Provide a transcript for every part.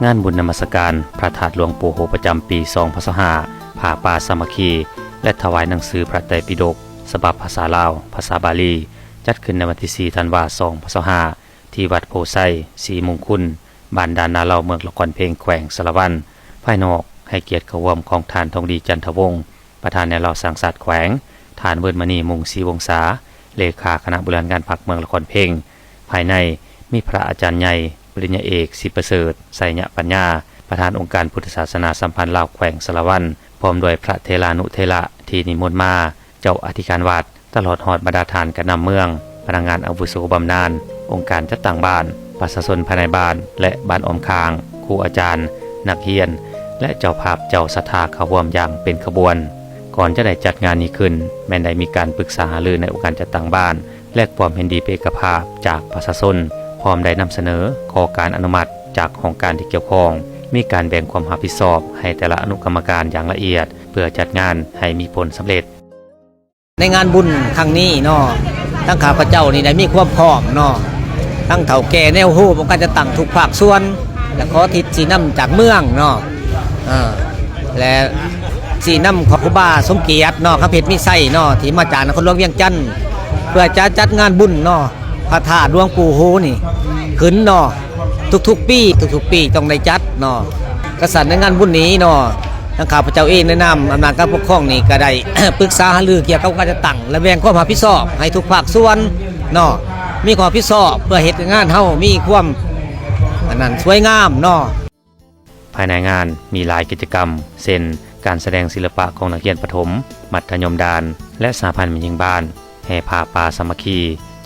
ງານບຸນນະມັດສະການພະທາດຫຼວງປູ່ໂຮປະຈຳປີສອງພັນຊາວຫ້າ ຜ້າປ່າສາມັກຄີ ແລະ ຖວາຍໜັງສືພະໄຕປິດົກ ສະບັບພາສາລາວ, ພາສາບາລີ ຈັດຂຶ້ນໃນວັນທີສີ່ ທັນວາ ສອງພັນຊາວຫ້າ ທີ່ວັດໂພໄຊ ສີມຸງຄຸນ ບ້ານດ່ານນາເລົາ ເມືອງລະຄອນເພັງ ແຂວງສາລະວັນ. ພາຍນອກໃຫ້ກຽດເຂົ້າຮ່ວມຂອງທ່ານ ທອງດີ ຈັນທະວົງ ປະທານແນວລາວສ້າງຊາດແຂວງ, ທ່ານ ເວີນມະນີ ມຸງສີວົງສາ ເລຂາຄະນະບໍລິຫານງານພັກເມືອງລະຄອນເພັງ, ພາຍໃນມີພະອາຈານໃຫຍ່ ປະລິນຍາເອກ ສິປະເສີດ ໄຊຍະປັນຍາ ປະທານອົງການພຸດທະສາສະໜາສຳພັນລາວແຂວງສາລະວັນ ພ້ອມດ້ວຍພະເຖລານຸເຖລະທີ່ນິມົນມາ, ເຈົ້າອະທິການວັດ, ຕະຫຼອດຮອດບັນດາທ່ານການນຳເມືອງ, ພະນັກງານອາວຸໂສບຳນານ, ອົງການຈັດຕັ້ງບ້ານ, ປະຊາຊົນພາຍໃນບ້ານ ແລະ ບ້ານອ້ອມຂ້າງ, ຄູອາຈານ, ນັກຮຽນ ແລະ ເຈົ້າພາບເຈົ້າສັດທາເຂົ້າຮ່ວມຢ່າງເປັນຂະບວນ. ກ່ອນຈະໄດ້ຈັດງານນີ້ຂຶ້ນ, ແມ່ນໄດ້ມີການປຶກສາຫາລືໃນອົງການຈັດຕັ້ງບ້ານ, ແລກຄວາມເຫັນດີເປັນເອກະພາບຈາກປະຊາຊົນ, ພ້ອມໄດ້ນຳສະເໜີຂໍການອະນຸມັດຈາກຫ້ອງການທີ່ກ່ຽວຂ້ອງ, ມີການແບ່ງຄວາມຮັບຜິດຊອບໃຫ້ແຕ່ລະອະນຸກຳມະການຢ່າງລະອຽດ ເພື່ອຈັດງານໃຫ້ມີຜົນສຳເລັດ. ໃນງານບຸນຄັ້ງນີ້ເນາະ, ທາງຂ້າພະເຈົ້ານີ້ໄດ້ມີຄວາມພ້ອມເນາະ, ທັງເຖົ້າແກ່ແນວໂຮມອົງການຈັດຕັ້ງທຸກພາກສ່ວນ ແລະ ຂໍທິດຊີ້ນຳຈາກເມືອງເນາະ, ເອີ ແລະ ຊີ້ນຳຂອງຄູບາສົມກຽດເນາະ, ຄຳເພັດມີໄຊເນາະ, ທີ່ມາຈາກນະຄອນຫຼວງວຽງຈັນ ເພື່ອຈະຈັດງານບຸນເນາະ ພະທາດຫຼວງປູ່ໂຮນີ້ຂຶ້ນເນາະ ທຸກໆປີ, ທຸກໆປີຕ້ອງໄດ້ຈັດເນາະ. ກະສັນໃນງານບຸນນີ້ເນາະ, ທາງຂ້າພະເຈົ້າເອງໃນນາມອຳນາດການປົກຄອງນີ້ກະໄດ້ ປຶກສາຫາລືກ່ຽວກັບການຈັດຕັ້ງ ແລະ ແບ່ງຄວາມຮັບຜິດຊອບໃຫ້ທຸກພາກສ່ວນເນາະ, ມີຄວາມຮັບຜິດຊອບເພື່ອເຮັດໃຫ້ງານເຮົາມີຄວາມ ອັນນັ້ນ ສວຍງາມເນາະ. ພາຍໃນງານມີຫຼາຍກິດຈະກຳ ເຊັ່ນ ການສະແດງສິລະປະຂອງນັກຮຽນປະຖົມ, ມັດທະຍົມດ່ານ ແລະ ສະຫະພັນແມ່ຍິງບ້ານ, ແຫ່ຜ້າປ່າສາມັກຄີ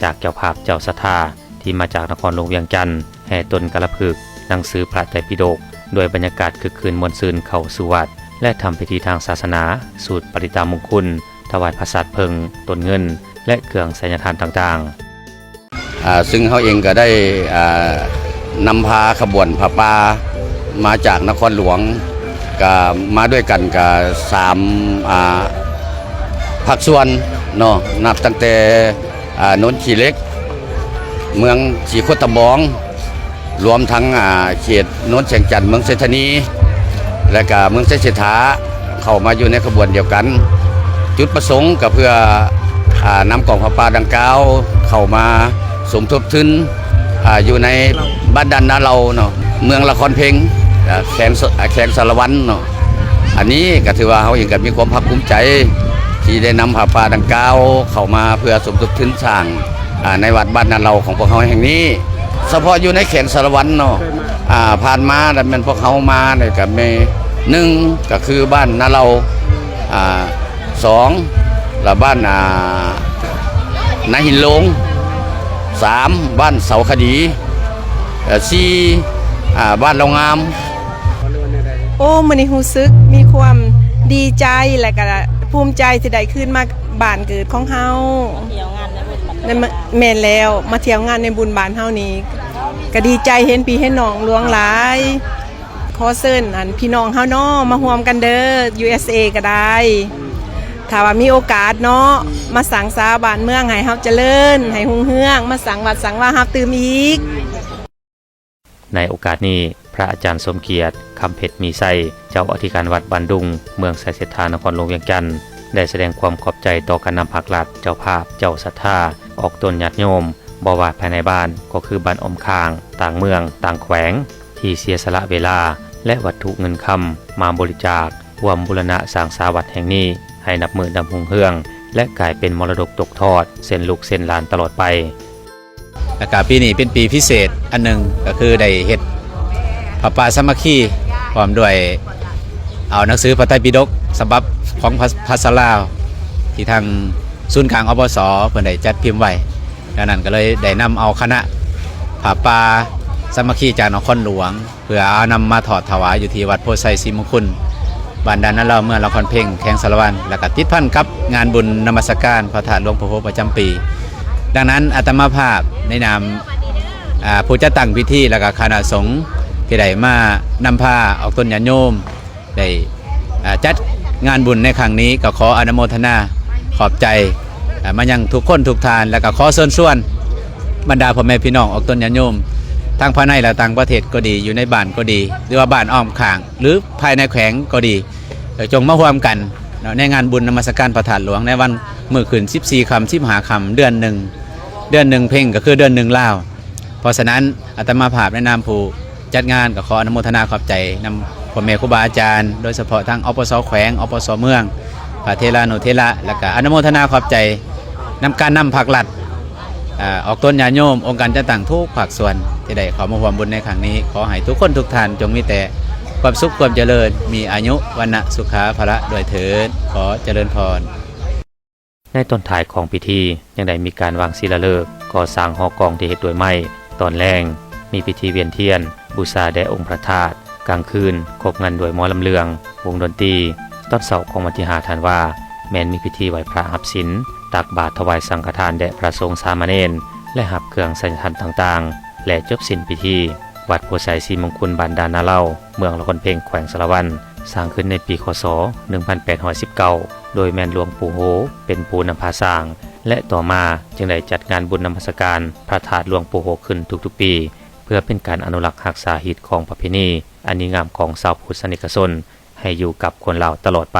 ຈາກເຈົ້າພາບເຈົ້າສັດທາທີ່ມາຈາກນະຄອນຫຼວງວຽງຈັນ, ແຫ່ຕົ້ນກາລະພຶກ, ໜັງສືພະໄຕປິດົກ ດ້ວຍບັນຍາກາດຄຶກຄື້ນມ່ວນຊື່ນເຂົ້າສູ່ວັດ ແລະ ທຳພິທີທາງສາສະໜາ ສູດປະລິດຕະມຸງຄຸນ, ຖວາຍພະສາດເຜິ້ງ, ຕົ້ນເງິນ ແລະ ເຄື່ອງໄສຍະທານຕ່າງໆ. ອ່າ ຊຶ່ງເຮົາເອງກໍໄດ້ ອ່າ ນຳພາຂະບວນຜ້າປ່າມາຈາກນະຄອນຫຼວງ, ກໍມາດ້ວຍກັນກໍສາມ ອ່າ ພາກສ່ວນເນາະ, ນັບຕັ້ງແຕ່ ອ່າ ໂນນຂີ້ເຫຼັກ, ເມືອງສີໂຄດຕະບອງ, ລວມທັງ ອ່າ ເຂດໂນນແສງຈັນ, ເມືອງໄຊທານີ ແລະກະເມືອງໄຊເສດຖາ ເຂົ້າມາຢູ່ໃນຂະບວນດຽວກັນ. ຈຸດປະສົງກໍເພື່ອ ອ່າ ນຳກອງຜ້າປ່າດັ່ງກ່າວເຂົ້າມາສົມທົບທຶນ ອ່າ ຢູ່ໃນບ້ານດ່ານນາເລົາເນາະ, ເມືອງລະຄອນເພັງ, ອ່າ ແຂວງ ແຂວງສາລະວັນເນາະ. ອັນນີ້ກໍຖືວ່າເຮົາເອງກໍມີຄວາມພາກພູມໃຈທີ່ໄດ້ນຳຜ້າປ່າດັ່ງກ່າວເຂົ້າມາເພື່ອສົມທົບທຶນສ້າງ ອ່າ ໃນວັດບ້ານນາເລົາຂອງພວກເຮົາແຫ່ງນີ້. ສະເພາະຢູ່ໃນແຂວງສາລະວັນເນາະ, ອ່າ ຜ່ານມາແລ້ວແມ່ນພວກເຮົາມານີ້ກໍມີ ໜຶ່ງ ກໍຄືບ້ານນາເລົາ, ອ່າ ສອງ ລະບ້ານ ອ່າ ນາຫີນໂລງ, ສາມ ບ້ານເສົາຄະດີ, ເອີ່ ສີ່ ອ່າ ບ້ານເລົ່າງາມ. ໂອ້ ມື້ນີ້ຮູ້ສຶກມີຄວາມດີໃຈ ແລະກະພູມໃຈທີ່ໄດ້ຄືນມາບ້ານເກີດຂອງເຮົາ. ແມ່ນແລ້ວ, ມາທ່ຽວງານໃນບຸນບ້ານເຮົານີ້ ກະດີໃຈເຫັນພີ່ເຫັນນ້ອງຫຼວງຫຼາຍ. ຂໍເຊີນ ອັນ ພີ່ນ້ອງເຮົາເນາະ ມາຮ່ວມກັນເດີ, ຢູເອສເອກະໄດ້. ຖ້າວ່າມີໂອກາດເນາະ, ມາສ້າງສາບ້ານເມືອງໃຫ້ເຮົາຈະເລີນ, ໃຫ້ຮຸ່ງເຮືອງ, ມາສ້າງວັດສ້າງວາຮັບຕື່ມອີກ. ໃນໂອກາດນີ້, ພະອາຈານສົມກຽດ ຄຳເພັດມີໄຊ, ເຈົ້າອະທິການວັດບ້ານດຸງ, ເມືອງໄຊເສດຖາ, ນະຄອນຫຼວງວຽງຈັນ, ໄດ້ສະແດງຄວາມຂອບໃຈຕໍ່ການນຳພາກລັດ, ເຈົ້າພາບ, ເຈົ້າສັດທາ, ອອກຕົນຍາດໂຍມ, ບໍ່ວ່າພາຍໃນບ້ານ, ກໍຄືບ້ານອ້ອມຂ້າງ, ຕ່າງເມືອງ, ຕ່າງແຂວງ, ທີ່ເສຍສະຫຼະເວລາ ແລະ ວັດຖຸເງິນຄຳ ມາບໍລິຈາກ ຮ່ວມບູລະນະສ້າງສາວັດແຫ່ງນີ້ ໃຫ້ນັບມື້ນັບຮຸ່ງເຮືອງ ແລະ ກາຍເປັນມໍລະດົກຕົກທອດ ເຊັ່ນລູກເຊັ່ນຫຼານຕະຫຼອດໄປ. ແລ້ວກະປີນີ້ເປັນປີພິເສດອັນໜຶ່ງ ກໍຄືໄດ້ເຮັດຜ້າປ່າສາມັກຄີ ພ້ອມດ້ວຍເອົາໜັງສືພະໄຕປິດົກສະບັບຂອງພະ ພາສາລາວ ທີ່ທາງສູນກາງ ອບສ ເພິ່ນໄດ້ຈັດພິມໄວ້. ດັ່ງນັ້ນກໍເລີຍໄດ້ນຳເອົາຄະນະຜ້າປ່າສາມັກຄີຈາກນະຄອນຫຼວງ ເພື່ອເອົານຳມາທອດຖວາຍຢູ່ທີ່ວັດໂພໄຊສີມຸງຄຸນ ບ້ານດ່ານນາເລົາ ເມືອງລະຄອນເພັງ ແຂວງສາລະວັນ ແລ້ວກໍຕິດພັນກັບງານບຸນນະມັດສະການພະທາດຫຼວງປູ່ໂຮປະຈຳປີ. ດັ່ງນັ້ນ ອາດຕະມາພາບໃນນາມ ອ່າ ຜູ້ຈັດຕັ້ງພິທີ ແລ້ວກໍຄະນະສົງທີ່ໄດ້ມານຳພາອອກຕົນຍາດໂຍມ ໄດ້ ອ່າ ຈັດງານບຸນໃນຄັ້ງນີ້ ກໍຂໍອະນຸໂມທະນາຂອບໃຈ ອ່າ ມາຍັງທຸກຄົນທຸກທ່ານ ແລ້ວກໍຂໍເຊີນຊວນບັນດາພໍ່ແມ່ພີ່ນ້ອງອອກຕົນຍາດໂຍມ ທັງພາຍໃນ ແລະ ຕ່າງປະເທດກໍດີ, ຢູ່ໃນບ້ານກໍດີ ຫຼືວ່າບ້ານອ້ອມຂ້າງ ຫຼືພາຍໃນແຂວງກໍດີ, ກໍຈົ່ງມາຮ່ວມກັນເນາະ ໃນງານບຸນນະມັດສະການພະທາດຫຼວງ ໃນວັນມື້ຂຶ້ນສິບສີ່ຄ່ຳ ສິບຫ້າຄ່ຳ ເດືອນໜຶ່ງ ເດືອນໜຶ່ງເພັງ ກໍຄືເດືອນໜຶ່ງລາວ. ເພາະສະນັ້ນ ອາດຕະມາພາບໃນນາມຜູ້ຈັດງານ ກໍຂໍອະນຸໂມທະນາຂອບໃຈນຳພໍ່ແມ່ຄູບາອາຈານ, ໂດຍສະເພາະທັງ ອປສ ແຂວງ, ອປສ ເມືອງ, ພະເຖລານຸເຖລະ ແລ້ວກະອະນຸໂມທະນາຂອບໃຈນຳການນຳພາກລັດ, ອາ, ອອກຕົນຍາດໂຍມ, ອົງການຈັດຕັ້ງທຸກພາກສ່ວນ ທີ່ໄດ້ເຂົ້າມາຮ່ວມບຸນໃນຄັ້ງນີ້. ຂໍໃຫ້ທຸກຄົນທຸກທ່ານ ຈົ່ງມີແຕ່ຄວາມສຸກຄວາມຈະເລີນ, ມີອາຍຸ ວັນນະ ສຸຂາ ພະລະ ດ້ວຍເທີ້ນ. ຂໍຈະເລີນພອນ. ໃນຕອນທ້າຍຂອງພິທີ ຍັງໄດ້ມີການວາງສິລາເລີກ ກໍ່ສ້າງຫໍກອງທີ່ເຮັດດ້ວຍໄມ້. ຕອນແລງ ມີພິທີວຽນທຽນ ບູຊາແດ່ອົງພະທາດ. ກາງຄືນ ຄົບງັນດ້ວຍໝໍລຳເລື່ອງ ວົງດົນຕີ. ຕອນເຊົ້າຂອງວັນທີຫ້າ ທັນວາ ແມ່ນມີພິທີໄຫວ້ພະຮັບສິນ, ຕັກບາດຖວາຍສັງຄະທານແດ່ພະສົງສາມະເນນ ແລະ ຮັບເຄື່ອງໄຊຍະທຳຕ່າງໆ ແລະ ຈົບສິ້ນພິທີ. ວັດໂພໄຊສີມົງຄຸນ ບ້ານດ່ານນາເລົາ ເມືອງລະຄອນເພັງ ແຂວງສາລະວັນ ສ້າງຂຶ້ນໃນປີ ຄ.ສ. ໜຶ່ງພັນແປດຮ້ອຍສິບເກົ້າ ໂດຍແມ່ນຫຼວງປູ່ໂຮ ເປັນຜູ້ນຳພາສ້າງ ແລະ ຕໍ່ມາຈຶ່ງໄດ້ຈັດງານບຸນນະມັດສະການພະທາດຫຼວງປູ່ໂຮຂຶ້ນທຸກໆປີ ເພື່ອເປັນການອະນຸລັກຮັກສາຮີດຄອງປະເພນີອັນດີງາມຂອງຊາວພຸດສະນິກະຊົນ ໃຫ້ຢູ່ກັບຄົນລາວຕະຫຼອດໄປ.